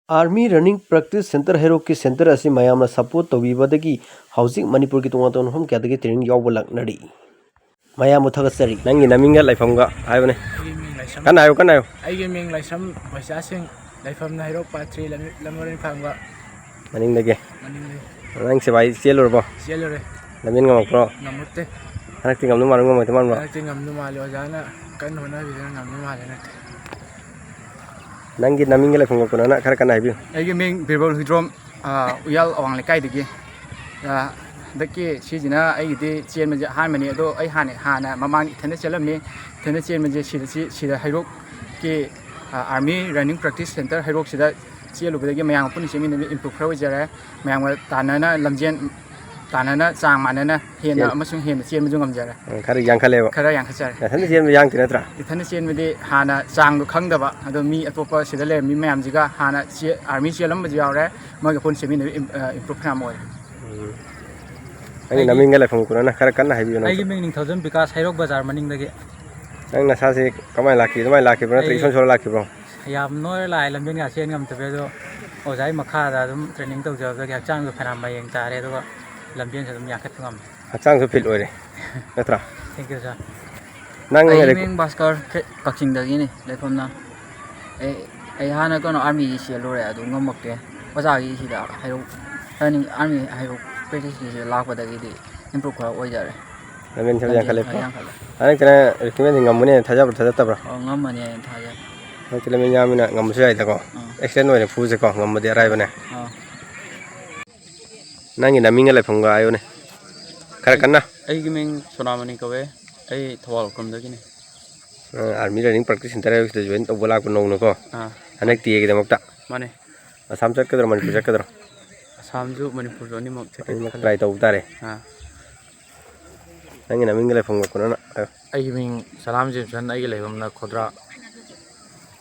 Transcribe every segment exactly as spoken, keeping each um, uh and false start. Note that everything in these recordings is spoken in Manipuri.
Army Running Practice Center ꯍꯩꯔꯣꯛꯀꯤ center ꯑꯁꯤ ꯃꯌꯥꯝꯅ support ꯇꯧꯕꯤꯕꯗꯒꯤ ꯍꯧꯖꯤꯛ ꯃꯅꯤꯄꯨꯔꯒꯤ ꯇꯣꯉꯥꯟ ꯇꯣꯉꯥꯟꯕ ꯃꯐꯝ ꯀꯌꯥꯗꯒꯤ training ꯌꯥꯎꯕ ꯂꯥꯛꯅꯔꯤ꯫ ꯃꯌꯥꯝꯕꯨ ꯊꯥꯒꯠꯆꯔꯤ꯫ ꯅꯪꯒꯤ ꯅꯃꯤꯡꯒ ꯂꯩꯐꯝꯒ ꯍꯥꯏꯕꯅꯦ꯫ ꯑꯩꯒꯤ ꯃꯤꯡ ꯂꯥꯏꯁ꯭ꯔꯝ꯫ ꯀꯟꯅ ꯍꯥꯏꯌꯨ, ꯀꯟꯅ ꯍꯥꯏꯌꯨ꯫ ꯑꯩꯒꯤ ꯃꯤꯡ ꯂꯥꯏꯁ꯭ꯔꯝ ꯕꯩꯁꯥ ꯁꯤꯡ, ꯂꯩꯐꯝꯅ ꯍꯩꯔꯣꯛ part three, ꯂꯝ-, ꯂꯝꯂꯣꯡ ꯏꯝꯐꯥꯜꯒ꯫ ꯃꯅꯤꯡꯗꯒꯤ꯫ ꯃꯅꯤꯡꯗꯒꯤ꯫ ꯅꯪ ꯁꯤꯐꯥꯏ ꯆꯦꯜꯂꯨꯔꯕꯣ? ꯆꯦꯜꯂꯨꯔꯦ꯫ ꯂꯝꯖꯦꯟ ꯉꯝꯃꯛꯄ꯭ꯔꯣ? ꯉꯝꯃꯛꯇꯦ꯫ ꯍꯟꯗꯛꯇꯤ ꯉꯝꯗꯧ ꯃꯥꯟꯕ꯭ꯔꯣ, ꯉꯝꯃꯣꯏꯗꯧ ꯃꯥꯟꯕ꯭ꯔꯣ? ꯍꯟꯗꯛꯇꯤ ꯉꯝꯗꯧ ꯃꯥꯜꯂꯦ, ꯑꯣꯖꯥꯅ ꯀꯟꯅ ꯍꯣꯠꯅꯕꯤꯗꯅ ꯉꯝꯗꯧ ꯃꯥꯜꯂꯦ ꯍꯟꯗꯛꯇꯤ꯫ ꯅꯪꯒꯤ ꯅꯃꯤꯡꯒ ꯂꯩꯐꯝꯒ ꯀꯣꯟꯅꯅ ꯈꯔ ꯀꯟꯅ ꯍꯥꯏꯕꯤꯌꯨ꯫ ꯑꯩꯒꯤ ꯃꯤꯡ ꯕꯤꯔꯕꯜ ꯍꯨꯏꯗ꯭ꯔꯣꯝ, ꯑ, ꯎꯌꯥꯜ ꯑꯋꯥꯡ ꯂꯩꯀꯥꯏꯗꯒꯤ꯫ ꯑ, ꯍꯟꯗꯛꯀꯤ ꯁꯤꯁꯤꯅ ꯑꯩꯒꯤꯗꯤ ꯆꯦꯟꯕꯁꯦ ꯑꯍꯥꯟꯕꯅꯤ, ꯑꯗꯣ ꯑꯩ ꯍꯥꯟꯅ, ꯍꯥꯟꯅ ꯃꯃꯥꯡ ꯏꯊꯟꯗ ꯆꯦꯜꯂꯝꯃꯤ꯫ ꯏꯊꯟꯗ ꯆꯦꯟꯕꯁꯦ ꯁꯤꯗ, ꯁꯤ-, ꯁꯤꯗ ꯍꯩꯔꯣꯛꯀꯤ, ꯑ, Army Running Practice Center ꯍꯩꯔꯣꯛꯁꯤꯗ ꯆꯦꯜꯂꯨꯕꯗꯒꯤ ꯃꯌꯥꯝꯒ ꯄꯨꯟꯅ ꯆꯦꯟꯃꯤꯟꯅꯕꯗ improve ꯈꯔ ꯑꯣꯏꯖꯔꯦ꯫ ꯃꯌꯥꯝꯒ ꯇꯥꯟꯅꯅ ꯂꯝꯖꯦꯟ ꯇꯥꯟꯅꯅ ꯆꯥꯡ ꯃꯥꯟꯅꯅ ꯍꯦꯟꯅ ꯆꯦꯟ-, ꯑꯃꯁꯨꯡ ꯍꯦꯟꯅ ꯆꯦꯟꯕꯁꯨ ꯉꯝꯖꯔꯦ꯫ ꯎꯝ, ꯈꯔ ꯌꯥꯡꯈꯠꯂꯦꯕ꯫ ꯈꯔ ꯌꯥꯡꯈꯠꯆꯔꯦ꯫ ꯅꯊꯟꯗ ꯆꯦꯟꯕ ꯌꯥꯡꯗꯦ ꯅꯠꯇ꯭ꯔꯥ? ꯏꯊꯟꯗ ꯆꯦꯟꯕꯗꯤ ꯍꯥꯟꯅ ꯆꯥꯡꯗꯣ ꯈꯪꯗꯕ, ꯑꯗꯣ ꯃꯤ ꯑꯇꯣꯞꯄ ꯁꯤꯗ ꯂꯩꯔꯝꯃꯤ ꯃꯌꯥꯝꯁꯤꯒ ꯍꯥꯟꯅ ꯆꯦ-, army ꯆꯦꯜꯂꯝꯕꯁꯨ ꯌꯥꯎꯔꯦ, ꯃꯣꯏꯒ ꯄꯨꯟꯅ ꯆꯦꯟꯃꯤꯟꯅꯕ ꯏꯝ-, ꯑ, improve ꯐꯅꯌꯥꯝ ꯑꯣꯏꯔꯦ꯫ ꯎꯝ꯫ ꯅꯪꯒꯤ ꯑꯩꯒꯤ ꯅꯃꯤꯡꯒ ꯂꯩꯐꯝ ꯀꯣꯟꯅꯅ ꯈꯔ ꯀꯟꯅ ꯍꯥꯏꯕꯤꯌꯨ ꯅꯪꯁꯨ꯫ ꯑꯩꯒꯤ ꯃꯤꯡ ꯅꯤꯡꯊꯧꯖꯝ ꯕꯤꯀꯥꯁ, ꯍꯩꯔꯣꯛ ꯕꯖꯥꯔ ꯃꯅꯤꯡꯗꯒꯤ꯫ ꯅꯪ ꯅꯁꯥꯁꯦ ꯀꯃꯥꯏꯅ ꯂꯥꯛꯈꯤ? ꯑꯗꯨꯃꯥꯏꯅ ꯂꯥꯛꯈꯤꯕ꯭ꯔꯣ ꯅꯠꯇ꯭ꯔꯒ ꯑꯩ ꯏꯁꯣꯟ ꯁꯣꯟꯅ ꯂꯥꯛꯈꯤꯕ꯭ꯔꯣ? ꯌꯥꯝ ꯅꯣꯏꯔ ꯂꯥꯛꯑꯦ, ꯂꯝꯖꯦꯟꯒ ꯆꯦꯟ ꯉꯝꯗꯕꯤ, ꯑꯗꯣ ꯑꯣꯖꯥꯒꯤ ꯃꯈꯥꯗ ꯑꯗꯨꯝ training ꯇꯧꯖꯕꯗꯒꯤ ꯍꯛꯆꯥꯡꯁꯨ ꯐꯅꯌꯥꯝ ꯃꯌꯦꯡ ꯇꯥꯔꯦ, ꯑꯗꯨꯒ ꯂꯝꯖꯦꯟꯁꯨ ꯑꯗꯨꯝ ꯌꯥꯡꯈꯠꯄ ꯉꯝꯃꯦ꯫ ꯍꯛꯆꯥꯡꯁꯨ fit ꯑꯣꯏꯔꯦ, ꯅꯠꯇ꯭ꯔꯥ? Thank you, sir꯫ ꯅꯪ ꯑꯩꯒꯤ ꯔꯦꯀ- ꯃꯤꯡ ꯚꯥꯁꯀꯔ, ꯀꯛꯆꯤꯡꯗꯒꯤꯅꯤ, ꯂꯩꯐꯝꯅ꯫ ꯑꯩ, ꯑꯩ ꯍꯥꯟꯅ ꯀꯩꯅꯣ army ꯆꯦꯜꯂꯨꯔꯦ, ꯑꯗꯨ ꯉꯝꯃꯛꯇꯦ꯫ ꯑꯣꯖꯥꯒꯤ ꯁꯤꯗ ꯍꯩꯔꯣꯛ running, army ꯍꯩꯔꯣꯛ practice ꯀꯤꯁꯤꯗ ꯂꯥꯛꯄꯗꯒꯤꯗꯤ improve ꯈꯔ ꯑꯣꯏꯖꯔꯦ꯫ ꯂꯝꯖꯦꯟ ꯈꯔ ꯂꯝꯖꯦꯟ ꯌꯥꯡꯈꯠꯂꯦꯀꯣ? ꯈꯔ ꯌꯥꯡꯈꯠꯂꯦ꯫ ꯍꯟꯗꯛꯇꯤ ꯅꯪ recruitment ꯁꯤ ꯉꯝꯒꯅꯤ ꯍꯥꯏꯅ ꯊꯥꯖꯕ꯭ꯔꯥ ꯊꯥꯖꯗꯕ꯭ꯔꯥ? ꯑꯣ, ꯉꯝꯃꯅꯤ ꯍꯥꯏꯅ ꯊꯥꯖꯩ꯫ ꯍꯟꯗꯛꯇꯤ ꯂꯝꯖꯦꯟ ꯌꯥꯡꯕꯅꯤꯅ ꯉꯝꯕꯁꯨ ꯌꯥꯏꯗꯀꯣ? ꯑꯥ꯫ Accident ꯑꯣꯏꯅ ꯐꯨꯁꯦꯀꯣ, ꯉꯝꯕꯗꯤ ꯑꯔꯥꯏꯕꯅꯦ꯫ ꯑꯥ꯫ ꯅꯪꯒꯤ ꯅꯃꯤꯡꯒ ꯂꯩꯐꯝꯒ ꯍꯥꯏꯌꯨꯅꯦ꯫ ꯈꯔ ꯑꯩ-, ꯀꯟꯅ꯫ ꯑꯩꯒꯤ ꯃꯤꯡ ꯁꯣꯅꯥꯃꯅꯤ ꯀꯧꯋꯦ꯫ ꯑꯩ ꯊꯧꯕꯥꯜ ꯈꯨꯝꯗꯒꯤꯅꯦ꯫ ꯑ, Army Running Practice Center ꯍꯥꯏꯕꯁꯤꯗ join ꯇꯧꯕ ꯂꯥꯛꯄ ꯅꯧꯅꯀꯣ? ꯑꯥ꯫ ꯍꯟꯗꯛ ꯇꯤꯑꯦꯒꯤꯗꯃꯛꯇ? ꯃꯥꯅꯦ꯫ ꯑꯁꯥꯝ ꯆꯠꯀꯗ꯭ꯔꯣ, ꯃꯅꯤꯄꯨꯔ ꯆꯠꯀꯗ꯭ꯔꯣ? ꯑꯁꯥꯝꯁꯨ ꯃꯅꯤꯄꯨꯔꯁꯨ ꯑꯅꯤꯃꯛ ꯆꯠꯀꯦ ꯑꯅꯤꯃꯛ ꯈꯜꯂꯦ꯫ Try ꯇꯧꯕ ꯇꯥꯔꯦ꯫ ꯑꯥ꯫ ꯅꯪꯒꯤ ꯅꯃꯤꯡꯒ ꯂꯩꯐꯝꯒ ꯀꯣꯟꯅꯅ ꯍꯥꯏꯌꯣ꯫ ꯑꯩꯒꯤ ꯃꯤꯡ ꯁꯂꯥꯝ ꯖꯦꯝꯁꯟ, ꯑꯩꯒꯤ ꯂꯩꯐꯝꯅ ꯈꯣꯗ꯭ꯔꯥ꯫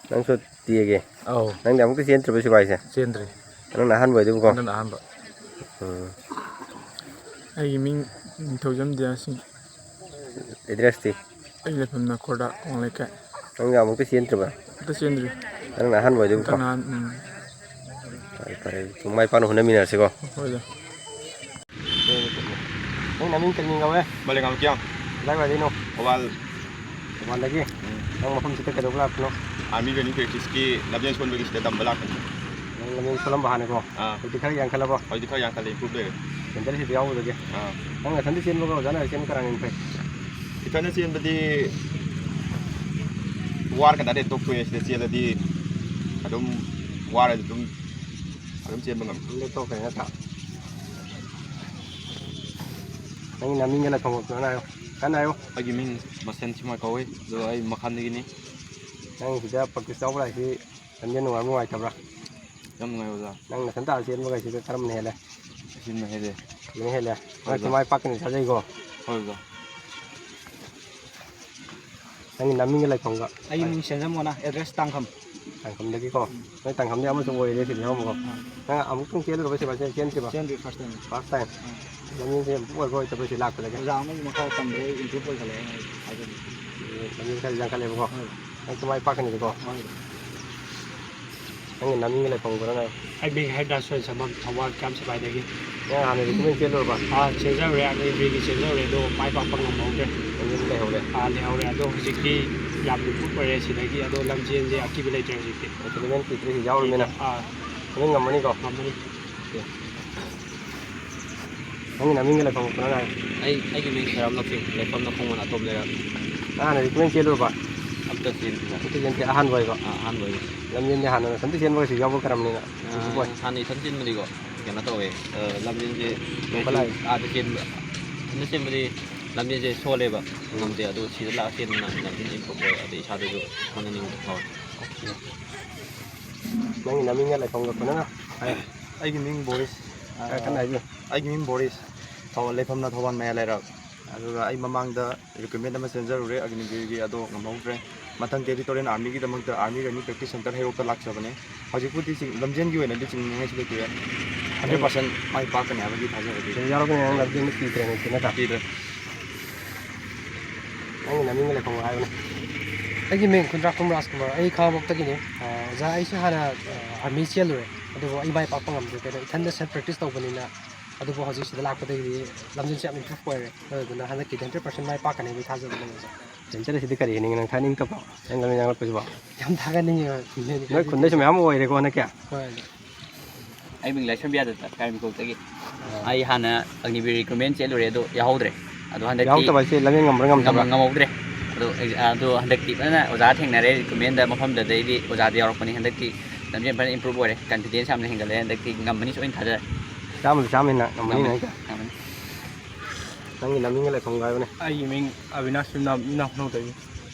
ꯅꯪꯁꯨ ꯇꯤꯑꯦꯒꯤ? ꯑꯧ꯫ ꯅꯪꯗꯤ ꯑꯃꯨꯛꯇ ꯆꯦꯟꯗ꯭ꯔꯤꯕꯣ ꯁꯤꯐꯥꯏꯁꯦ? ꯆꯦꯟꯗ꯭ꯔꯤ꯫ ꯍꯟꯗꯛꯅ ꯑꯍꯥꯟꯕ ꯑꯣꯏꯗꯣꯏꯕꯀꯣ? ꯍꯟꯗꯛꯅ ꯑꯍꯥꯟꯕ꯫ ꯎꯝ꯫ ꯑꯩꯒꯤ ꯃꯤꯡ ꯅꯤꯡꯊꯧꯖꯝ ꯗꯤꯌꯥꯁꯤꯡ꯫ Address T? ꯑꯩꯒꯤ ꯂꯩꯐꯝꯅ ꯈꯣꯗ꯭ꯔꯥ, ꯑꯋꯥꯡ ꯂꯩꯀꯥꯏ꯫ ꯅꯪꯗꯤ ꯑꯃꯨꯛꯇ ꯆꯦꯟꯗ꯭ꯔꯤꯕ? ꯑꯝꯇ ꯆꯦꯟꯗ꯭ꯔꯤ꯫ ꯍꯟꯗꯛꯅ ꯑꯍꯥꯟꯕ ꯑꯣꯏꯗꯣꯏꯕꯀꯣ? ꯍꯟꯗꯛꯅ ꯑꯍꯥꯟ-, ꯎꯝ꯫ ꯐꯔꯦ, ꯐꯔꯦ꯫ ꯑꯗꯨꯝ ꯃꯥꯏ ꯄꯥꯛꯅ ꯍꯣꯠꯅꯃꯤꯟꯅꯔꯁꯤꯀꯣ꯫ ꯍꯣꯏꯗ꯫ ꯅꯪ ꯅꯃꯤꯡ ꯀꯔꯤ ꯃꯤꯡ ꯀꯧꯋꯦ? ꯃꯂꯦꯉꯥꯝ ꯀꯤꯌꯥꯝ꯫ ꯀꯗꯥꯏꯋꯥꯏꯗꯩꯅꯣ? ꯊꯧꯕꯥꯜ꯫ ꯊꯧꯕꯥꯜꯗꯒꯤ? ꯎꯝ꯫ ꯅꯪ ꯃꯐꯝꯁꯤꯗ ꯀꯩꯗꯧꯕ ꯂꯥꯛꯄꯅꯣ? Army training practice ꯀꯤ ꯂꯝꯖꯦꯜ ꯁꯣꯟꯕꯒꯤ ꯁꯤꯗ ꯇꯝꯕ ꯂꯥꯛꯄꯅꯤ꯫ ꯅꯪ ꯂꯝꯖꯦꯜ ꯁꯣꯜꯂꯝꯕ ꯍꯥꯟꯅꯀꯣ? ꯑꯥ꯫ ꯍꯧꯖꯤꯛꯇꯤ ꯈꯔ ꯌꯥꯡꯈꯠꯂꯕꯣ? ꯍꯧꯖꯤꯛꯇꯤ ꯈꯔ ꯌꯥꯡꯈꯠꯂꯦ, improve ꯂꯩꯔꯦ꯫ Centre ꯁꯤꯗ ꯌꯥꯎꯕꯗꯒꯤ? ꯑꯥ꯫ ꯅꯪ ꯅꯊꯟꯗ ꯆꯦꯟꯕꯒ ꯑꯣꯖꯥꯅ ꯆꯦꯟꯕ ꯀꯅꯥꯅ ꯍꯦꯟꯅ ꯐꯩ? ꯏꯊꯟꯗ ꯆꯦꯟꯕꯗꯤ ꯋꯥꯔꯀꯥꯟꯗ direct ꯇꯣꯛꯊꯣꯛꯑꯦ, ꯁꯤꯗ ꯆꯦꯜꯂꯗꯤ ꯑꯗꯨꯝ ꯋꯥꯔꯁꯨ ꯑꯗꯨꯝ, ꯑꯗꯨꯝ ꯆꯦꯟꯕ ꯉꯝꯃꯤ꯫ ꯑꯗꯨꯝ ꯂꯦꯞꯊꯣꯛꯈ꯭ꯔꯦ ꯅꯠꯇ꯭ꯔꯥ? ꯅꯪꯒꯤ ꯅꯃꯤꯡꯒ ꯂꯩꯐꯝꯒ ꯀꯃꯥꯏꯅ ꯍꯥꯏꯌꯣ? ꯀꯟꯅ ꯍꯥꯏꯌꯣ꯫ ꯑꯩꯒꯤ ꯃꯤꯡ ꯃꯁꯦꯟ ꯁꯤꯃ ꯀꯧꯏ, ꯑꯗꯣ ꯑꯩ ꯃꯈꯥꯗꯒꯤꯅꯤ꯫ ꯅꯪ ꯁꯤꯗ practice ꯌꯥꯎꯕ ꯂꯥꯛꯏꯁꯤ ꯂꯝꯖꯦꯜ ꯅꯨꯡꯉꯥꯏꯕ꯭ꯔꯥ ꯅꯨꯡꯉꯥꯏꯇꯕ꯭ꯔꯥ? ꯌꯥꯝ ꯅꯨꯡꯉꯥꯏ ꯑꯣꯖꯥ꯫ ꯅꯪ ꯅꯊꯟꯇ ꯆꯦꯟꯕꯒ ꯁꯤꯗ ꯀꯔꯝꯕꯅ ꯍꯦꯜꯂꯦ? ꯁꯤꯅ ꯍꯦꯜꯂꯦ꯫ ꯁꯤꯅ ꯍꯦꯜꯂꯦ? ꯍꯣꯏ ꯅꯪꯁꯨ ꯑꯣꯖꯥ꯫ ꯃꯥꯏ ꯄꯥꯛꯀꯅꯤ ꯊꯥꯖꯩꯀꯣ? ꯍꯣꯏ ꯑꯣꯖꯥ꯫ ꯅꯪꯒꯤ ꯅꯃꯤꯡꯒ ꯂꯩꯐꯝꯒ꯫ ꯑꯩꯒꯤ ꯃꯤꯡ ꯁꯦꯟꯖꯝ ꯃꯣꯅꯥ, address ꯇꯥꯡꯈꯝ꯫ ꯇꯥꯡꯈꯝꯗꯒꯤꯀꯣ? ꯎꯝ꯫ ꯅꯣꯏ ꯇꯥꯡꯈꯝꯗꯤ ꯑꯃꯁꯨ ꯑꯣꯏꯔꯦ ꯁꯤꯗ ꯌꯥꯎꯔꯝꯕꯀꯣ? ꯑꯥ꯫ ꯅꯪ ꯑꯃꯨꯛꯇꯪ ꯆꯦꯜꯂꯨꯔꯕ ꯁꯤꯕ? ꯆꯦꯟꯗ꯭ꯔꯤꯕ꯫ ꯆꯦꯟꯗ꯭ꯔꯤ, first time꯫ First time? ꯑꯥ꯫ ꯂꯝꯖꯦꯜꯁꯦ ꯑꯣꯏꯕ ꯑꯣꯏꯗꯕ ꯁꯤ ꯂꯥꯛꯄꯗꯒꯤ? ꯑꯣꯖꯥ ꯑꯃꯒꯤ ꯃꯈꯥꯗ ꯇꯝꯕꯗꯒꯤ improve ꯑꯣꯏꯈꯠꯂꯛꯑꯦ ꯍꯥꯏꯗꯨꯅꯤ꯫ ꯎꯝ, ꯂꯝꯖꯦꯜ ꯈꯔ ꯌꯥꯡꯈꯠꯂꯦꯕꯀꯣ? ꯍꯣꯏ꯫ ꯅꯪꯁꯨ ꯃꯥꯏ ꯄꯥꯛꯀꯅꯤꯗꯀꯣ? ꯍꯣꯏ꯫ ꯅꯪꯒꯤ ꯅꯃꯤꯡꯒ ꯂꯩꯐꯝꯒꯗꯣ ꯅꯪ꯫ ꯑꯩ ꯃꯤꯡ ꯍꯔꯤꯗꯥꯁ ꯁꯣꯏꯁꯝꯕꯝ, ꯊꯧꯕꯥꯜ ꯀꯦꯝ ꯁꯤꯐꯥꯏꯗꯒꯤ꯫ ꯅꯪ ꯍꯥꯟꯅ recruitment ꯆꯦꯜꯂꯨꯔꯕ? ꯑꯥ, ꯆꯦꯟꯖꯔꯨꯔꯦ, ꯑꯒꯅꯤꯕꯤꯔꯒꯤ ꯆꯦꯟꯖꯔꯨꯔꯦ, ꯑꯗꯣ ꯃꯥꯏ ꯄꯥꯛꯄ ꯉꯝꯍꯧꯗ꯭ꯔꯦ꯫ ꯂꯝꯖꯦꯜꯗꯤ ꯂꯩꯍꯧꯔꯦ? ꯑꯥ, ꯂꯩꯍꯧꯔꯦ꯫ ꯑꯗꯣ ꯍꯧꯖꯤꯛꯇꯤ ꯌꯥꯝ improve ꯑꯣꯏꯔꯦ ꯁꯤꯗꯒꯤ, ꯑꯗꯣ ꯂꯝꯖꯦꯜꯁꯦ ꯑꯀꯤꯕ ꯂꯩꯇ꯭ꯔꯦ ꯍꯧꯖꯤꯛꯇꯤ꯫ Recruitment ꯀꯨꯏꯗ꯭ꯔꯤ ꯁꯤ ꯌꯥꯎꯔꯃꯤꯅ꯫ ꯑꯥ꯫ ꯑꯗꯨꯝ ꯉꯝꯃꯅꯤꯀꯣ? ꯉꯝꯃꯅꯤ꯫ ꯅꯪꯒꯤ ꯅꯃꯤꯡꯒ ꯂꯩꯐꯝ ꯈꯪꯅ ꯍꯥꯏꯌꯨ꯫ ꯑꯩ, ꯑꯩꯒꯤ ꯃꯤꯡ ꯈꯦꯔꯥꯝ ꯂꯧꯁꯤꯡ, ꯂꯩꯐꯝꯅ ꯈꯣꯡꯕꯥꯟ ꯑꯇꯣꯞ ꯂꯩꯔꯛ꯫ ꯅꯪ ꯍꯥꯟꯅ recruitment ꯆꯦꯜꯂꯨꯔꯕ? ꯑꯝꯇ ꯆꯦꯟꯗ꯭ꯔꯤꯗ꯫ ꯑꯝꯇ ꯆꯦꯟꯗ꯭ꯔꯤ, ꯑꯍꯥꯟꯕ ꯑꯣꯏꯕ? ꯑꯥ, ꯑꯍꯥꯟꯕ ꯑꯣꯏꯕ꯫ ꯂꯝꯖꯦꯟꯗꯤ ꯍꯥꯟꯅ ꯅꯊꯟꯇ ꯆꯦꯟꯕꯒꯁꯨ ꯌꯥꯎꯕ ꯀꯔꯝꯅꯤꯅ? ꯑꯥ, ꯍꯧꯖꯤꯛ ꯑꯣꯏ꯫ ꯍꯥꯟꯅ ꯏꯊꯟ ꯆꯦꯟꯕꯗꯤꯀꯣ, ꯀꯩꯅꯣ ꯇꯧꯋꯦ, ꯑꯥ, ꯂꯝꯖꯦꯟꯁꯦ ꯀꯃꯥꯏꯅ ꯂꯥꯛꯏ? ꯑꯥꯗ ꯆꯦꯟꯕ, ꯏꯊꯟꯗ ꯆꯦꯟꯕꯗꯤ ꯂꯝꯖꯦꯟꯁꯦ ꯁꯣꯜꯂꯦꯕ, ꯎꯝ꯫ ꯉꯝꯗꯦ꯫ ꯑꯗꯨ ꯁꯤꯗ ꯂꯥꯛꯑ ꯆꯦꯟꯕꯅ ꯂꯝꯖꯦꯟ improve ꯑꯣꯏ, ꯑꯗꯩ ꯏꯁꯥꯗꯁꯨ ꯍꯣꯠꯅꯅꯤꯡꯕ ꯐꯥꯎꯋꯦ꯫ ꯅꯪꯒꯤ ꯅꯃꯤꯡꯒ ꯂꯩꯐꯝꯒ ꯐꯖꯅ ꯍꯥꯏꯌꯨ꯫ ꯑꯩꯒꯤ ꯃꯤꯡ ꯕꯣꯔꯤꯁ꯫ ꯈꯔ ꯀꯟꯅ ꯍꯥꯏꯕꯤꯌꯨ꯫ ꯑꯩꯒꯤ ꯃꯤꯡ ꯕꯣꯔꯤꯁ꯫ ꯊꯧ-, ꯂꯩꯐꯝꯅ ꯊꯧꯕꯥꯜ ꯃꯌꯥꯏ ꯂꯩꯔꯛ꯫ ꯑꯗꯨꯒ ꯑꯩ ꯃꯃꯥꯡꯗ recruitment ꯑꯃ ꯆꯦꯟꯖꯔꯨꯔꯦ ꯑꯒꯅꯤꯕꯤꯔꯒꯤ, ꯑꯗꯣ ꯉꯝꯍꯧꯗ꯭ꯔꯦ꯫ ꯃꯊꯪ Territorial Army ꯒꯤꯗꯃꯛꯇ Army Training Practice Centre ꯍꯩꯔꯣꯛꯇ ꯂꯥꯛꯆꯕꯅꯦ꯫ ꯍꯧꯖꯤꯛꯄꯨꯗꯤ ꯆꯤꯡ-, ꯂꯝꯖꯦꯟꯒꯤ ꯑꯣꯏꯅꯗꯤ ꯆꯤꯡꯅꯤꯡꯉꯥꯏꯁꯨ ꯂꯩꯇꯦ꯫ Hundred percent ꯃꯥꯏ ꯄꯥꯛꯀꯅꯤ ꯍꯥꯏꯕꯒꯤ ꯊꯥꯖꯕꯗꯤ ꯌꯥꯎꯔꯛꯀꯅꯤ, ꯅꯪ ꯂꯝꯖꯦꯟꯗ ꯀꯤꯗ꯭ꯔꯦ ꯅꯪꯁꯦ ꯅꯠꯇ꯭ꯔꯥ? ꯀꯤꯗ꯭ꯔꯦ꯫ ꯅꯪꯒꯤ ꯅꯃꯤꯡꯒ ꯂꯩꯐꯝꯒ ꯍꯥꯏꯌꯨꯅꯦ꯫ ꯑꯩꯒꯤ ꯃꯤꯡ ꯈꯨꯟꯗ꯭ꯔꯥꯛꯄꯝ ꯔꯥꯖꯀꯨꯃꯥꯔ, ꯑꯩ ꯈꯥꯉꯕꯣꯛꯇꯒꯤꯅꯤ꯫ ꯑ, ꯑꯣꯖꯥ, ꯑꯩꯁꯨ ꯍꯥꯟꯅ, ꯑ, Army ꯆꯦꯜꯂꯨꯔꯦ꯫ ꯑꯗꯨꯕꯨ ꯑꯩ ꯃꯥꯏ ꯄꯥꯛꯄ ꯉꯝꯗ꯭ꯔꯦ꯫ ꯀꯩꯅꯣ, ꯏꯊꯟꯗ self practice ꯇꯧꯕꯅꯤꯅ꯫ ꯑꯗꯨꯕꯨ ꯍꯧꯖꯤꯛ ꯁꯤꯗ ꯂꯥꯛꯄꯗꯒꯤꯗꯤ ꯂꯝꯖꯦꯟꯁꯦ ꯌꯥꯝ improve ꯑꯣꯏꯔꯦ꯫ ꯑꯗꯨꯗꯨꯅ ꯍꯟꯗꯛꯀꯤꯗꯤ hundred percent ꯃꯥꯏ ꯄꯥꯛꯀꯅꯤ ꯍꯥꯏꯕꯒꯤ ꯊꯥꯖꯕ ꯂꯩ ꯑꯣꯖꯥ꯫ ꯆꯦꯟꯖꯔꯤꯁꯤꯗꯤ ꯀꯔꯤꯒꯤꯅꯤ ꯅꯪ ꯊꯥꯅꯤꯡꯗꯕ꯭ꯔꯣ? ꯅꯪ ꯂꯝꯖꯦꯟ ꯌꯥꯎꯔꯛꯄꯁꯤꯕꯣ? ꯌꯥꯝ ꯊꯥꯒꯠꯅꯤꯡꯉꯦ꯫ ꯅꯣꯏ ꯈꯨꯟꯗꯩꯁꯨ ꯃꯌꯥꯝ ꯑꯣꯏꯔꯦꯀꯣ ꯍꯟꯗꯛꯀꯤ? ꯍꯣꯏ꯫ ꯑꯩ ꯃꯤꯡ ꯂꯥꯏꯁ꯭ꯔꯝ ꯕꯤꯌꯥꯗꯠꯇ, ꯀꯥꯏꯔꯦꯟꯈꯣꯛꯇꯒꯤ꯫ ꯑꯥ꯫ ꯑꯩ ꯍꯥꯟꯅ ꯑꯒꯅꯤꯕꯤꯔ recruitment ꯆꯦꯜꯂꯨꯔꯦ, ꯑꯗꯣ ꯌꯥꯎꯍꯧꯗ꯭ꯔꯦ꯫ ꯑꯗꯣ ꯍꯟꯗꯛꯇꯤ ꯌꯥꯎꯔꯛꯇꯕ ꯍꯥꯏꯁꯦ ꯂꯝꯖꯦꯟ ꯉꯝꯕ꯭ꯔꯥ ꯉꯝꯗꯕ꯭ꯔꯥ? ꯉꯝ-, ꯉꯝꯍꯧꯗ꯭ꯔꯦ꯫ ꯑꯗꯣ ꯑꯦꯛꯖ-, ꯑꯗꯣ ꯍꯟꯗꯛꯇꯤ ꯐꯖꯅ ꯑꯣꯖꯥ ꯊꯦꯡꯅꯔꯦ, recruitmentꯗ ꯃꯐꯝꯗꯨꯗꯩꯗꯤ ꯑꯣꯖꯥꯗ ꯌꯥꯎꯔꯛꯄꯅꯤ꯫ ꯍꯟꯗꯛꯇꯤ ꯂꯝꯖꯦꯟ ꯐꯖꯅ improve ꯑꯣꯏꯔꯦ, confidence ꯌꯥꯝꯅ ꯍꯦꯟꯒꯠꯂꯦ꯫ ꯍꯟꯗꯛꯇꯤ ꯉꯝꯃꯅꯤ ꯁꯣꯏꯅ ꯊꯥꯖꯔꯦ꯫ ꯆꯥꯝꯃꯗ ꯆꯥꯝꯃ ꯍꯦꯟꯅ ꯉꯝꯃꯅꯤ ꯉꯝꯃꯅꯤ, ꯅꯪ? ꯉꯝꯃꯅꯤ꯫ ꯅꯪꯒꯤ ꯅꯃꯤꯡꯒ ꯂꯩꯐꯝꯒ ꯍꯥꯏꯌꯨꯅꯦ꯫ ꯑꯩꯒꯤ ꯃꯤꯡ ꯑꯕꯤꯅꯥꯁ ꯌꯨꯝꯅꯥꯝ, ꯌꯨꯝꯅꯥꯝ ꯈꯨꯅꯧꯗꯒꯤ꯫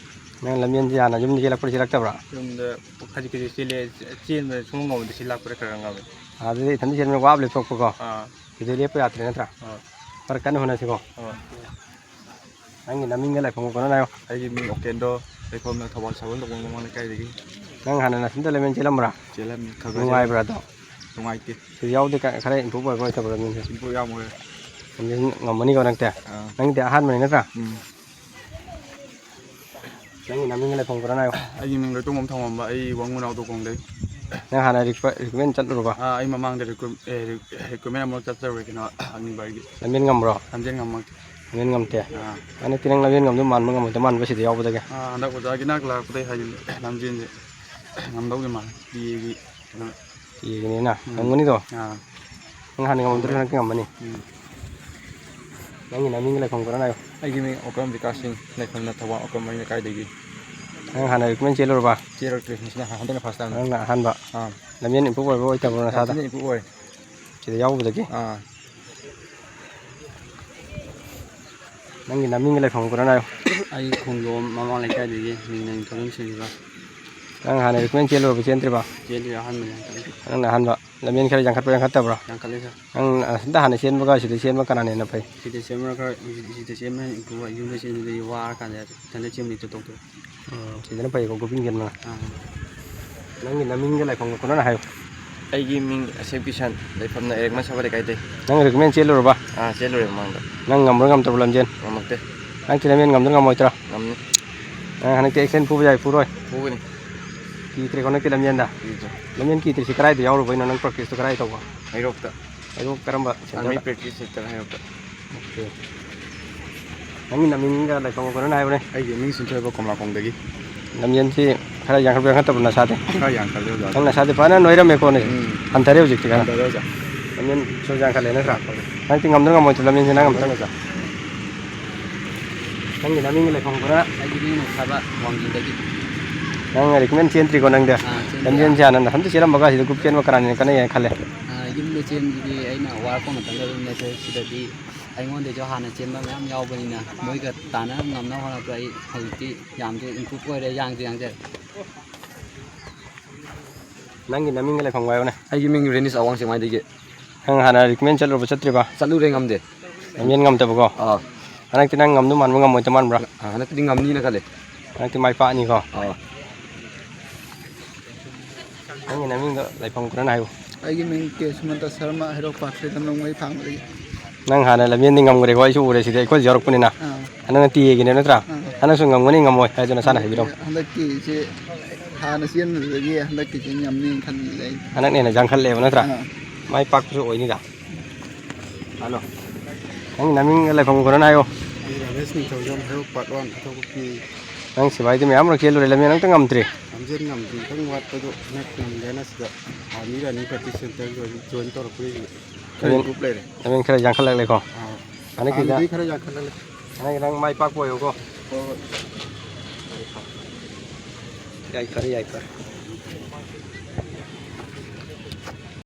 ꯅꯪ ꯂꯝꯖꯦꯟꯁꯦ ꯍꯥꯟꯅ ꯌꯨꯝꯗ ꯆꯦꯜꯂꯛꯄ꯭ꯔꯥ ꯆꯦꯜꯂꯛꯇꯕ꯭ꯔꯥ? ꯌꯨꯝꯗ ꯈꯖꯤꯛ ꯈꯖꯤꯛ ꯆꯦꯜꯂꯦ, ꯆꯦꯟꯕ ꯁꯨꯡꯉꯝ ꯉꯝꯗꯦ, ꯁꯤ ꯂꯥꯛꯄꯗ ꯈꯔ ꯈꯔ ꯉꯝꯃꯦ꯫ ꯑꯗꯨꯗꯤ ꯏꯊꯟꯇ ꯆꯦꯟꯕ ꯋꯥꯕ ꯂꯦꯞꯊꯣꯛꯄꯀꯣ? ꯑꯥ꯫ ꯁꯤꯗ ꯂꯦꯞꯄ ꯌꯥꯗ꯭ꯔꯦ ꯅꯠꯇ꯭ꯔꯥ? ꯑꯥ꯫ ꯈꯔ ꯀꯟꯅ ꯍꯣꯠꯅꯁꯤꯀꯣ꯫ ꯑꯥ꯫ ꯅꯪꯒꯤ ꯅꯃꯤꯡꯒ ꯂꯩꯐꯝꯒ ꯀꯣꯟꯅ ꯍꯥꯏꯌꯣ꯫ ꯑꯩꯒꯤ ꯃꯤꯡ ꯎꯄꯦꯟꯗ꯭ꯔꯣ, ꯂꯩꯐꯝꯅ ꯊꯧꯕꯥꯜ ꯁꯒꯣꯜ ꯇꯣꯡꯕꯝ ꯃꯃꯥꯡ ꯂꯩꯀꯥꯏꯗꯒꯤ꯫ ꯅꯪ ꯍꯥꯟꯅ ꯅꯊꯟꯇ ꯂꯝꯖꯦꯟ ꯆꯦꯜꯂꯝꯕ꯭ꯔꯥ? ꯆꯦꯜꯂꯝꯃꯤ, ꯈꯔ ꯈꯔ ꯅꯨꯡꯉꯥꯏꯕ꯭ꯔꯥ ꯑꯗꯣ? ꯆꯦꯜꯂꯝꯃꯤ꯫ ꯅꯨꯡꯉꯥꯏꯇꯦ꯫ ꯁꯤꯗ ꯌꯥꯎꯗꯦ ꯀ-, ꯈꯔ improve ꯑꯣꯏꯕ꯭ꯔꯥ ꯑꯣꯏꯗꯕ꯭ꯔꯥ ꯂꯝꯖꯦꯟꯁꯦ? Improve ꯌꯥꯝ ꯑꯣꯏꯔꯦ꯫ ꯂꯝꯖꯦꯟ ꯉꯝꯃꯅꯤꯀꯣ ꯅꯪꯗꯤ? ꯑꯥ꯫ ꯅꯪꯗꯤ ꯑꯍꯥꯟꯕꯅꯤ ꯅꯠꯇ꯭ꯔꯥ? ꯎꯝ꯫ ꯅꯪꯒꯤ ꯅꯃꯤꯡꯒ ꯂꯩꯐꯝ ꯈꯔ ꯍꯥꯏꯌꯣ꯫ ꯑꯩꯒꯤ ꯃꯤꯡ ꯂꯣꯏꯇꯣꯡꯕꯝ ꯊꯧꯉꯝꯕ, ꯑꯩ ꯋꯥꯡꯉꯨ ꯅꯥꯎꯗꯣ ꯈꯣꯡꯗꯩ꯫ ꯅꯪ ꯍꯥꯟꯅ recruit-, recruitment ꯆꯠꯂꯨꯔꯕ? ꯑꯥ, ꯑꯩ ꯃꯃꯥꯡꯗ recruit-, ꯑꯦ, ꯔꯤ-, recruitment ꯑꯃꯨꯛ ꯆꯠꯆꯔꯨꯔꯦ, ꯀꯩꯅꯣ, ꯑꯒꯅꯤꯕꯥꯔꯒꯤ꯫ ꯂꯝꯖꯦꯟ ꯉꯝꯕ꯭ꯔꯣ? ꯂꯝꯖꯦꯟ ꯉꯝꯃꯛꯇꯦ꯫ ꯂꯝꯖꯦꯟ ꯉꯝꯗꯦ? ꯑꯥ꯫ ꯍꯟꯗꯛꯇꯤ ꯅꯪ ꯂꯝꯖꯦꯟ ꯉꯝꯗꯧ ꯃꯥꯟꯕ ꯉꯝꯃꯣꯏꯗꯧ ꯃꯥꯟꯕ ꯁꯤꯗ ꯌꯥꯎꯕꯗꯒꯤ? ꯑꯥ, ꯍꯟꯗꯛ ꯑꯣꯖꯥꯒꯤ ꯅꯥꯛ ꯂꯥꯛꯄꯗꯩ ꯍꯥꯏꯗꯤ ꯂꯝꯖꯦꯟꯁꯦ ꯉꯝꯗꯧꯗꯤ ꯃꯥꯜꯂꯦ, ꯇꯤꯑꯦꯒꯤ ꯀꯩꯅꯣ꯫ ꯇꯤꯑꯦꯒꯤꯅꯤꯅ ꯎꯝ꯫ ꯉꯝꯒꯅꯤꯗꯣ? ꯑꯥ꯫ ꯅꯪ ꯍꯥꯟꯅ ꯉꯝꯗ꯭ꯔꯁꯨ ꯍꯟꯗꯛꯇꯤ ꯉꯝꯃꯅꯤ꯫ ꯎꯝ꯫ ꯅꯪꯒꯤ ꯅꯃꯤꯡꯒ ꯂꯩꯐꯝ ꯈꯔ ꯍꯥꯏꯌꯣ꯫ ꯑꯩꯒꯤ ꯃꯤꯡ ꯑꯣꯀ꯭ꯔꯝ ꯕꯤꯀꯥꯁ ꯁꯤꯡ, ꯂꯩꯐꯝꯅ ꯊꯧꯕꯥꯜ ꯑꯣꯀ꯭ꯔꯝ ꯃꯔꯤ ꯂꯩꯀꯥꯏꯗꯒꯤ꯫ ꯅꯪ ꯍꯥꯟꯅ recruitment ꯆꯦꯜꯂꯨꯔꯕ? ꯆꯦꯜꯂꯛꯇ꯭ꯔꯤ, ꯉꯁꯤꯅ ꯍꯟꯗꯛꯅ first time꯫ ꯅꯪꯅ ꯑꯍꯥꯟꯕ? ꯑꯥ꯫ ꯂꯝꯖꯦꯟ improve ꯑꯣꯏꯕ꯭ꯔꯣ ꯑꯣꯏꯗꯕ꯭ꯔꯣ ꯌꯥꯝ ꯅꯁꯥꯗ? ꯊꯤꯅ improve ꯑꯣꯏ꯫ ꯁꯤꯗ ꯌꯥꯎꯕꯗꯒꯤ? ꯑꯥ꯫ ꯅꯪꯒꯤ ꯅꯃꯤꯡꯒ ꯂꯩꯐꯝ ꯈꯔ ꯍꯥꯏꯌꯣ꯫ ꯑꯩ ꯈꯣꯡꯖꯣꯝ ꯃꯃꯥꯡ ꯂꯩꯀꯥꯏꯗꯒꯤ, ꯃꯤꯡꯅ ꯅꯤꯡꯊꯧꯖꯝ ꯁꯤꯡꯕ꯫ ꯅꯪ ꯍꯥꯟꯅ recruitment ꯆꯦꯜꯂꯨꯔꯕ ꯆꯦꯟꯗ꯭ꯔꯤꯕ? ꯆꯦꯜꯂꯤ, ꯑꯍꯥꯟꯕꯅꯦ ꯍꯟꯗꯛ꯫ ꯅꯪꯅ ꯑꯍꯥꯟꯕ꯫ ꯂꯝꯖꯦꯟ ꯈꯔ ꯌꯥꯡꯈꯠꯄ꯭ꯔꯥ ꯌꯥꯡꯈꯠꯇꯕ꯭ꯔꯥ? ꯌꯥꯡꯈꯠꯂꯦ, ꯁꯥꯔ꯫ ꯅꯪ ꯑꯁꯤꯗ ꯍꯥꯟꯅ ꯆꯦꯟꯕꯒ ꯁꯤꯗ ꯆꯦꯟꯕ ꯀꯅꯥꯅ ꯍꯦꯟꯅ ꯐꯩ? ꯁꯤꯗ ꯆꯦꯟꯕꯅ ꯈꯔ, ꯁꯤꯗ ꯆꯦꯟꯕꯅ ꯏꯝꯄ꯭ꯔꯨꯚ ꯑꯣꯏ꯫ ꯌꯨꯝꯗ ꯆꯦꯟꯕꯗꯤ ꯋꯥꯔꯀꯥꯟꯗ ꯏꯊꯟꯗ ꯆꯦꯟꯕꯗꯤ ꯇꯣꯛ ꯇꯣꯛ꯫ ꯎꯝ, ꯁꯤꯗꯅ ꯐꯩꯀꯣ, grouping ꯆꯦꯟꯕꯅ꯫ ꯑꯥ꯫ ꯅꯪꯒꯤ ꯅꯃꯤꯡꯒ ꯂꯩꯐꯝꯒ ꯈꯨꯅꯅ ꯍꯥꯏꯌꯨ꯫ ꯑꯩꯒꯤ ꯃꯤꯡ ꯑꯁꯦꯝ ꯀꯤꯁꯟ, ꯂꯩꯐꯝꯅ ꯑꯦꯔꯦꯛꯃ ꯁꯕꯥ ꯂꯩꯀꯥꯏꯗꯩ꯫ ꯅꯪ recruitment ꯆꯦꯜꯂꯨꯔꯕ? ꯑꯥ, ꯆꯦꯜꯂꯨꯔꯦ ꯃꯃꯥꯡꯗ꯫ ꯅꯪ ꯉꯝꯕ꯭ꯔꯥ ꯉꯝꯗꯕ꯭ꯔꯥ ꯂꯝꯖꯦꯟ? ꯉꯝꯃꯛꯇꯦ꯫ ꯅꯪ ꯂꯝꯖꯦꯟ ꯉꯝꯗ꯭ꯔꯥ ꯉꯝꯃꯣꯏꯗ꯭ꯔꯥ? ꯉꯝꯅꯤ꯫ ꯅꯪ ꯍꯟꯗꯛꯇꯤ accident ꯐꯨꯕ ꯌꯥꯏ, ꯐꯨꯔꯣꯏ? ꯐꯨꯒꯅꯤ꯫ ꯀꯤꯗ꯭ꯔꯦꯀꯣ ꯅꯪꯗꯤ ꯂꯝꯖꯦꯟꯗ? ꯀꯤꯗ꯭ꯔꯦ꯫ ꯂꯝꯖꯦꯟ ꯀꯤꯗ꯭ꯔꯤꯁꯤ ꯀꯗꯥꯏꯗ ꯌꯥꯎꯔꯨꯕꯩꯅꯣ ꯅꯪ practice ꯇꯣ ꯀꯗꯥꯏ ꯇꯧꯕ? ꯍꯩꯔꯣꯛꯇ꯫ ꯍꯩꯔꯣꯛ ꯀꯔꯝꯕ center ꯗ? Army practice center ꯍꯩꯔꯣꯛꯇ꯫ Okay꯫ ꯅꯪꯒꯤ ꯅꯃꯤꯡꯒ ꯂꯩꯐꯝꯒ ꯐꯖꯅ ꯍꯥꯏꯌꯨꯅꯦ꯫ ꯑꯩꯒꯤ ꯃꯤꯡ ꯁꯤꯟꯊꯣꯏꯕ, ꯀꯣꯝꯂꯥꯈꯣꯡꯗꯒꯤ꯫ ꯂꯝꯖꯦꯟꯁꯤ ꯈꯔ ꯌꯥꯡꯈꯠꯄ ꯌꯥꯡꯈꯠꯇꯕ꯭ꯔꯣ ꯅꯁꯥꯗꯤ? ꯈꯔ ꯌꯥꯡꯈꯠꯂꯦ ꯑꯣꯖꯥ꯫ ꯅꯪ ꯅꯁꯥꯗꯤ ꯐꯖꯅ ꯅꯣꯏꯔꯝꯃꯦꯀꯣꯅꯦ꯫ ꯎꯝ꯫ ꯍꯟꯊꯔꯦ ꯍꯧꯖꯤꯛꯇꯤ ꯈꯔ꯫ ꯍꯟꯊꯔꯦ ꯑꯣꯖꯥ꯫ ꯂꯝꯖꯦꯟꯁꯨ ꯌꯥꯡꯈꯠꯂꯦ ꯅꯠꯇ꯭ꯔꯥ? ꯌꯥꯡꯈꯠꯂꯦ꯫ ꯍꯟꯗꯛꯇꯤ ꯉꯝꯗ꯭ꯔꯥ ꯉꯝꯃꯣꯏꯗ꯭ꯔꯥ ꯂꯝꯖꯦꯟꯁꯦ ꯅꯪ ꯑꯝꯇꯪ? ꯉꯝꯃꯣꯏ ꯑꯣꯖꯥ꯫ ꯅꯪꯒꯤ ꯅꯃꯤꯡꯒ ꯂꯩꯐꯝ ꯈꯔ? ꯑꯩꯒꯤ ꯃꯤꯡ ꯃꯨꯊꯥꯕ, ꯋꯥꯡꯖꯤꯡꯗꯒꯤ꯫ ꯅꯪ recommend ꯆꯦꯟꯗ꯭ꯔꯤꯀꯣ ꯅꯪꯗꯤ? ꯑꯥ, ꯆꯦꯟꯗ꯭ꯔꯤ꯫ ꯂꯝꯖꯦꯟꯁꯦ ꯍꯥꯟꯅ ꯅꯊꯟꯇ ꯆꯦꯜꯂꯝꯕꯒ ꯁꯤꯗ group ꯆꯦꯟꯕ ꯀꯅꯥꯅ ꯍꯦꯟꯅ ꯀꯥꯟꯅꯩ ꯍꯥꯏꯅ ꯈꯜꯂꯦ? ꯑꯥ, ꯌꯨꯝꯗ ꯆꯦꯟꯕꯗꯨꯗꯤ ꯑꯩꯅ ꯋꯥꯔꯛꯄ ꯃꯇꯝꯗ ꯑꯗꯨꯝ ꯅꯠꯇꯦ, ꯁꯤꯗꯗꯤ ꯑꯩꯉꯣꯟꯗꯩꯁꯨ ꯍꯥꯟꯅ ꯆꯦꯟꯕ ꯃꯌꯥꯝ ꯌꯥꯎꯕꯅꯤꯅ ꯃꯣꯏꯒ ꯇꯥꯟꯅ ꯉꯝꯅꯕ ꯍꯣꯠꯅꯕꯗ ꯑꯩ ꯍꯧꯖꯤꯛꯇꯤ ꯌꯥꯝꯁꯨ improve ꯑꯣꯏꯔꯦ, ꯌꯥꯡꯁꯨ ꯌꯥꯡꯖꯔꯦ꯫ ꯅꯪꯒꯤ ꯅꯃꯤꯡꯒ ꯂꯩꯐꯝꯒ ꯍꯥꯏꯌꯨꯅꯦ꯫ ꯑꯩꯒꯤ ꯃꯤꯡ ꯔꯦꯅꯤꯁ, ꯑꯋꯥꯡ ꯆꯤꯡꯃꯥꯏꯗꯒꯤ꯫ ꯅꯪ ꯍꯥꯟꯅ recommend ꯆꯠꯂꯨꯔꯕ ꯆꯠꯇ꯭ꯔꯤꯕ? ꯆꯠꯂꯨꯔꯦ, ꯉꯝꯗꯦ꯫ ꯂꯝꯖꯦꯟ ꯉꯝꯗꯕꯀꯣ? ꯑꯥ꯫ ꯍꯟꯗꯛꯇꯤ ꯅꯪ ꯉꯝꯗꯧ ꯃꯥꯟꯕ꯭ꯔꯥ ꯉꯝꯃꯣꯏꯗꯧ ꯃꯥꯟꯕ꯭ꯔꯥ? ꯑꯥ, ꯍꯟꯗꯛꯇꯤ ꯉꯝꯅꯤꯅ ꯈꯜꯂꯦ꯫ ꯍꯟꯗꯛꯇꯤ ꯃꯥꯏ ꯄꯥꯛꯑꯅꯤꯀꯣ? ꯑꯥ꯫ ꯅꯪꯒꯤ ꯅꯃꯤꯡꯗꯣ ꯂꯩꯐꯝ ꯈꯔꯅ ꯍꯥꯏꯌꯨ꯫ ꯑꯩꯒꯤ ꯃꯤꯡ ꯀꯦ ꯁꯨꯃꯟꯇ ꯁꯔꯃ, ꯍꯩꯔꯣꯛ ꯄꯥꯛꯁꯦ ꯂꯝꯂꯣꯡꯃꯩ ꯐꯥꯡꯕꯗꯒꯤ꯫ ꯅꯪ ꯍꯥꯟꯅ ꯂꯝꯖꯦꯟꯗꯤ ꯉꯝꯈ꯭ꯔꯦꯀꯣ, ꯑꯩꯁꯨ ꯎꯔꯦ ꯁꯤꯗ, ꯑꯩꯈꯣꯏꯁꯨ ꯌꯥꯎꯔꯛꯄꯅꯤꯅ꯫ ꯑꯥ꯫ ꯍꯟꯗꯛꯅ ꯇꯦꯒꯤꯅꯦ ꯅꯠꯇ꯭ꯔꯥ? ꯑꯥ꯫ ꯍꯟꯗꯛꯁꯨ ꯉꯝꯒꯅꯤ ꯉꯝꯃꯣꯏ ꯍꯥꯏꯗꯣ ꯅꯁꯥꯅ ꯍꯥꯏꯕꯤꯔꯝꯃꯨ꯫ ꯍꯟꯗꯛꯀꯤꯁꯦ ꯍꯥꯟꯅ ꯆꯦꯟꯕꯗꯨꯗꯒꯤ ꯍꯟꯗꯛꯀꯤꯁꯦ ꯉꯝꯅꯤ ꯈꯟꯕꯗ ꯑꯩ ꯍꯟꯗꯛꯅ ꯍꯦꯟꯅ ꯌꯥꯡꯈꯠꯂꯦꯕ ꯅꯠꯇ꯭ꯔꯥ? ꯑꯥ꯫ ꯃꯥꯏ ꯄꯥꯛꯄꯁꯨ ꯑꯣꯏꯅꯤꯗ꯫ ꯍꯜꯂꯣ꯫ ꯅꯪ ꯅꯃꯤꯡ ꯂꯩꯐꯝ ꯈꯔꯅ ꯍꯥꯏꯌꯣ꯫ ꯑꯩ ꯔꯥꯃꯦꯁ ꯅꯤꯡꯊꯧꯖꯝ, ꯍꯩꯔꯣꯛ part one, ꯊꯧꯕꯨꯛꯀꯤ꯫ ꯅꯪ ꯁꯤꯐꯥꯏꯗꯤ ꯃꯌꯥꯝ ꯑꯃ ꯆꯦꯜꯂꯨꯔꯦ, ꯂꯝꯖꯦꯟ ꯑꯝꯇ ꯉꯝꯗ꯭ꯔꯤ꯫ ꯂꯝꯖꯦꯟ ꯉꯝꯗ꯭ꯔꯤ, ꯈꯤꯇꯪ ꯋꯥꯠꯄꯗꯣ ꯍꯟꯗꯛ ꯉꯝꯒꯦꯅ ꯁꯤꯗ Army Running Practice Centre join, join ꯇꯧꯔꯛꯄꯗꯒꯤ ꯈꯔ ꯅꯪ improve ꯂꯩꯔꯦ꯫ ꯅꯃꯤꯡ ꯈꯔ ꯌꯥꯡꯈꯠꯂꯛꯂꯦꯀꯣ? ꯑꯥ꯫ ꯍꯟꯗꯛꯀꯤꯗ ꯍꯥꯟꯅꯗꯤ ꯈꯔ ꯌꯥꯡꯈꯠꯂꯛꯂꯦ꯫ ꯍꯟꯗꯛꯀꯤ ꯅꯪ ꯃꯥꯏ ꯄꯥꯛꯄ ꯑꯣꯏꯌꯨꯀꯣ꯫ ꯍꯣꯏ, ꯍꯣꯏ꯫ ꯌꯥꯏꯐꯔꯦ, ꯌꯥꯏꯐꯔꯦ꯫